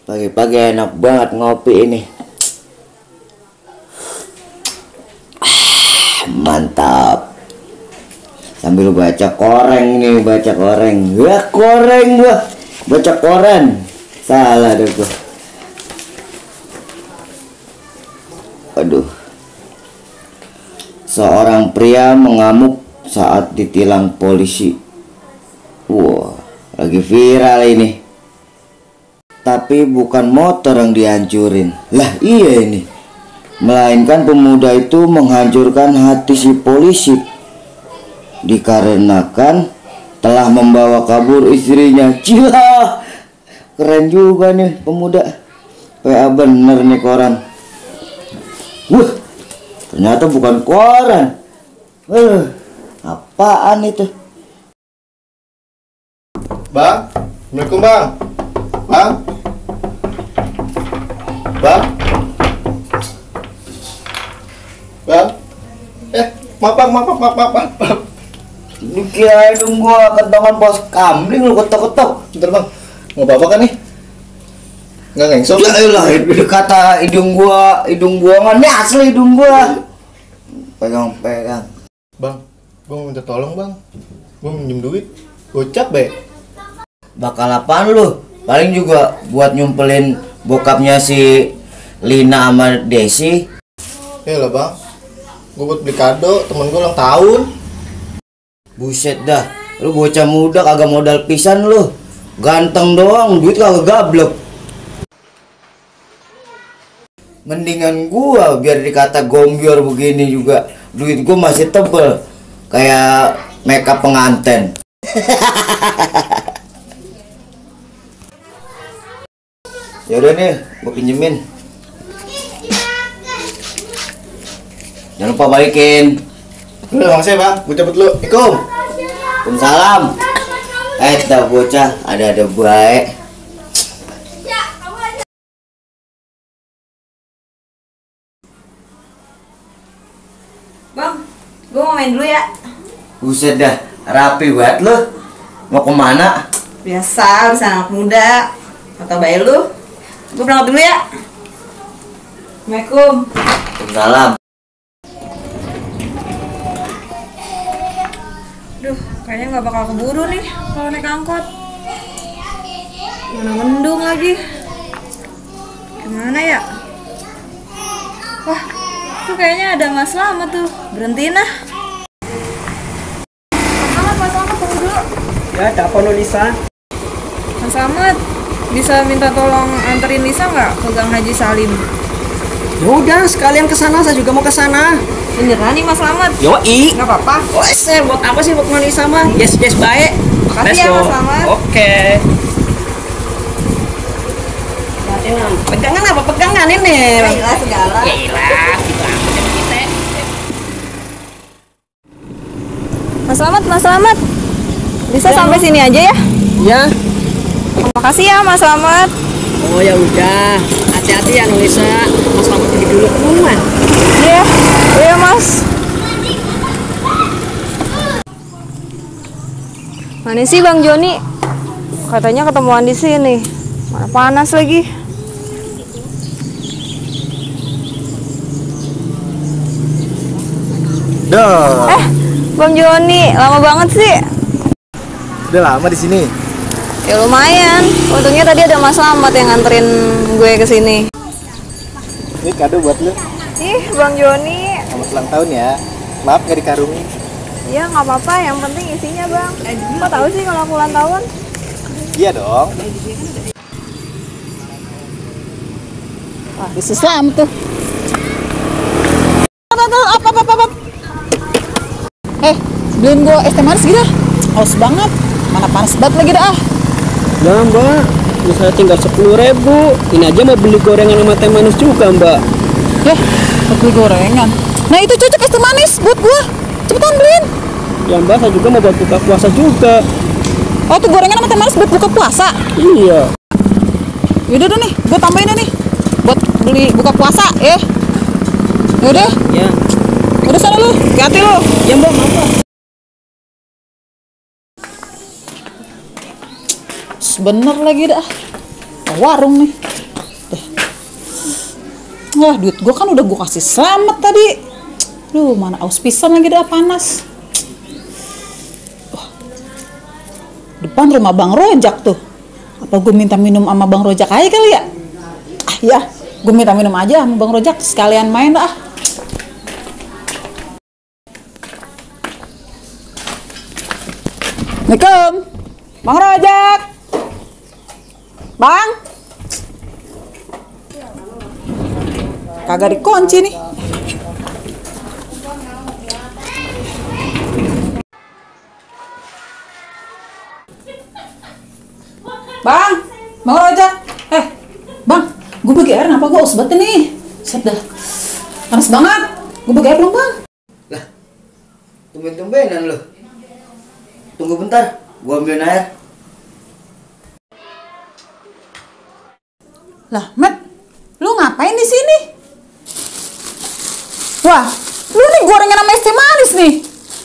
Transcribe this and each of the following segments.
Pagi-pagi enak banget ngopi ini. Mantap. Sambil baca koreng nih, baca koreng. Ya koreng gua. Baca koran. Salah deh gua. Aduh. Seorang pria mengamuk saat ditilang polisi. Wah, lagi viral ini. Tapi bukan motor yang dihancurin. Lah iya ini. Melainkan pemuda itu menghancurkan hati si polisi dikarenakan telah membawa kabur istrinya. Cila, keren juga nih pemuda. PA bener nih koran. Ternyata bukan koran. Apaan itu? Bang, Assalamualaikum bang. Bang, bang, bang. Maaf bang, maaf. Dikirain dong gua kentongan pos kamling lu ketok-ketok. Bentar bang, mau apa kan nih? Nggak ngengsok? Ya elah, kata hidung buangan nih asli hidung gua. Pegang. Bang, gua mau minta tolong bang. Gua minjem duit, gocap be. Bakal apaan lu? Paling juga buat nyumpelin bokapnya si Lina sama Desi. Ya lah bang, gua buat beli kado temen gua ulang tahun. Buset dah, lu bocah muda kagak modal pisan lu. Ganteng doang, duit kagak gablek. Mendingan gua biar dikata gombior begini juga, duit gua masih tebel kayak makeup pengantin. Yaudah nih, gua pinjemin. Jangan lupa balikin. Udah makasih bang, gua cabut dulu. Assalamualaikum. Waalaikumsalam. Dah bocah ada baik. Bang, gue mau main dulu ya. Buset dah, rapi banget lu. Mau kemana? Biasa, urusan anak muda. Atau bayi lu. Gue berangkat dulu ya. Assalamualaikum. Waalaikumsalam. Duh, kayaknya nggak bakal keburu nih kalau naik angkot. Mana mendung lagi. Gimana ya? Wah, tuh kayaknya ada Mas Slamet tuh. Berhentiin ah. Mas Slamet, tunggu dulu. Ya, ada apa Nolisa? Mas Slamet, bisa minta tolong anterin Lisa nggak ke Gang Haji Salim? Ya udah, sekalian ke sana, saya juga mau ke sana. Beneran nih Mas Slamet? Yoi. Nggak apa-apa. Oh, buat apa sih buat Nolisa mah? Yes, baik. Makasih ya Mas Slamet. Oke. Pegangan apa? Pegangan ini. Ya ilah segala. Ya ilah, gitu amat ya kita. Mas Slamet. Bisa sampai sini aja ya? Ya. Makasih ya Mas Slamet. Oh ya udah, hati-hati ya Nolisa. Mas Slamet pergi dulu ke rumah. Iya Mas. Mana sih Bang Joni? Katanya ketemuan di sini. Mana panas lagi. Dah. Bang Joni, lama banget sih. Udah lama di sini. Ya lumayan. Untungnya tadi ada Mas Slamet yang nganterin gue ke sini. Ini kado buat lu. Ih, Bang Joni. Selamat ulang tahun ya. Maaf nggak dikarungin. Iya, nggak apa-apa. Yang penting isinya, Bang. Kok tahu sih kalau aku ulang tahun? Iya dong. Wah, bisa Slamet tuh. Apa. Beliin gua es teh manis gitu. Haus banget. Mana panas banget lagi dah. Ya mbak, misalnya tinggal 10.000. Ini aja mau beli gorengan sama teh manis juga mbak. Beli gorengan. Nah itu cocok es teh manis buat gua. Cepetan beliin. Ya mbak, saya juga mau buat buka puasa juga. Oh tuh gorengan sama teh manis buat buka puasa. Iya. Yaudah deh nih, gua tambahin nih buat beli buka puasa ya. Yaudah. Ya. Udah sana lu, hati lu. Ya mbak, maaf. Bener lagi dah. Warung nih. Wah, duit gue kan udah gue kasih selamat tadi. Duh, mana aus pisan lagi dah panas. Wah, depan rumah Bang Rojak tuh. Apa gue minta minum sama Bang Rojak aja kali ya? Ah ya, gue minta minum aja sama Bang Rojak, sekalian main dah. Assalamualaikum, Bang Rojak. Bang, kagak dikunci nih. Bang Rojak. Bang, gue bagi air kenapa gue aus banget nih. Set dah, panas banget. Gue bagi air belum, Bang? Lah, tumben-tumbenan lu. Tunggu bentar, gua ambilin air. Lah, Mat, lu ngapain di sini? Wah, lu nih gorengan sama es teh manis nih.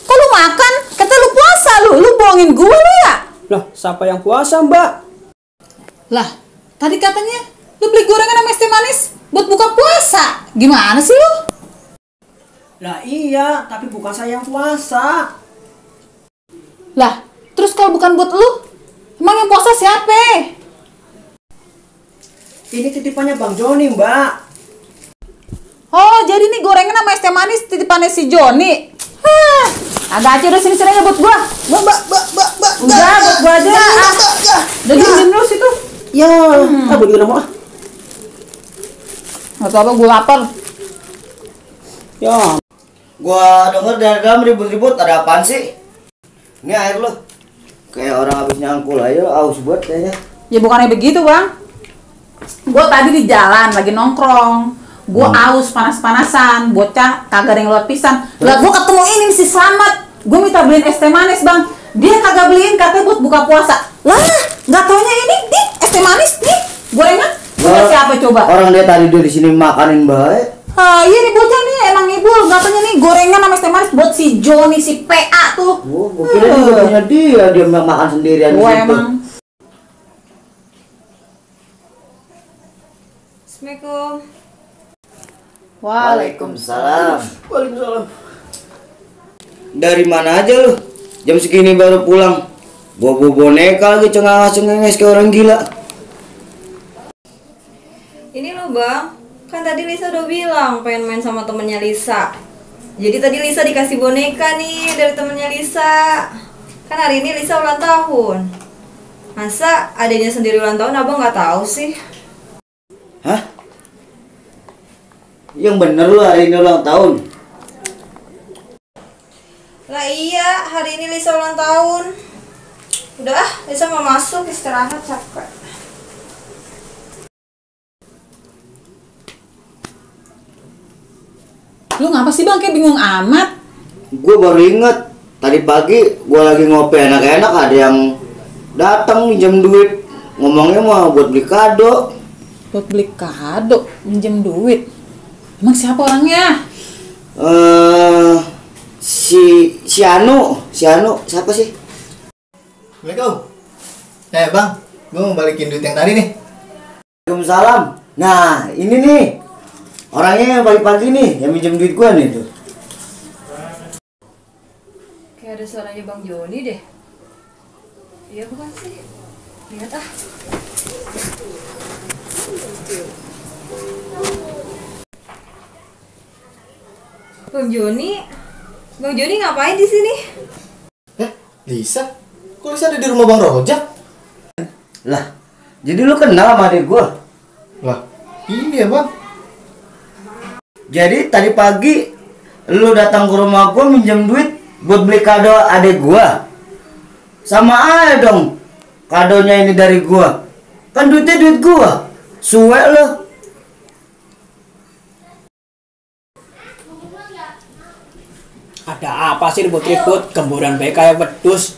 Kok lu makan? Kata lu puasa lu bohongin gue lu ya? Lah, siapa yang puasa, Mbak? Lah, tadi katanya lu beli gorengan sama es teh manis buat buka puasa. Gimana sih lu? Lah iya, tapi bukan saya yang puasa. Lah, terus kalau bukan buat lu, emang yang puasa siapa? Ini titipannya Bang Joni, Mbak. Oh, jadi nih gorengan sama es teh manis titipannya si Joni. Hah, agak aja udah sini aja buat gua. Mbak. Udah, buat gua aja. Udah diem dulu situ. Ya, apa juga mau? Nggak tahu apa, gua lapar. Ya, Gua denger dari dalam ribut-ribut, ada apaan sih? Ini air lo. Kayak orang habis nyangkul aja, aus buat kayaknya. Ya bukannya begitu, Bang. Gua tadi di jalan lagi nongkrong. Gua aus panas-panasan, bocah kagak ada yang lewat pisan. Lah gua ketemu ini si Slamet. Gua minta beliin es teh manis, Bang. Dia kagak beliin, katanya buat buka puasa. Lah, nggak taunya ini nih es teh manis nih. Gorengan. Punya siapa coba? Orang dia tadi di sini makanin baik. Iya nih bocah nih emang ibu katanya nih gorengan sama es teh manis buat si Joni si PA tuh. Oh, gua kira juga punya dia makan sendirian di Gua situ. emang. Assalamualaikum. Waalaikumsalam. Waalaikumsalam. Dari mana aja lu? Jam segini baru pulang. Bawa boneka lagi cengenges kayak orang gila. Ini lo bang, kan tadi Lisa udah bilang pengen main sama temennya Lisa. Jadi tadi Lisa dikasih boneka nih dari temennya Lisa. Kan hari ini Lisa ulang tahun. Masa adanya sendiri ulang tahun abang nggak tahu sih? Hah? Yang bener lu hari ini ulang tahun? Lah iya, hari ini Lisa ulang tahun. Udah ah, Lisa mau masuk istirahat capek. Lu ngapa sih Bang kayak bingung amat? Gue baru inget tadi pagi gue lagi ngopi enak-enak, ada yang datang minjem duit, ngomongnya mau buat beli kado. Buat beli kado, minjem duit. Emang siapa orangnya? Si Anu siapa sih? Assalamualaikum. Bang, gue mau balikin duit yang tadi nih. Waalaikumsalam. Nah ini nih orangnya yang pagi-pagi nih yang minjem duit gue nih tuh. Kayak ada suaranya Bang Joni deh. Iya bukan sih? Lihat ah. Bang Joni ngapain di sini? Lisa? Kok Lisa ada di rumah Bang Rojak? Lah, jadi lu kenal sama adik gue? Lah, ini ya bang. Jadi tadi pagi lu datang ke rumah gue minjem duit buat beli kado adik gue. Sama aja dong, kadonya ini dari gue. Kan duitnya duit gue. Suwe lu. Ada apa sih ribut-ribut? Gemburan baik kayak wedus.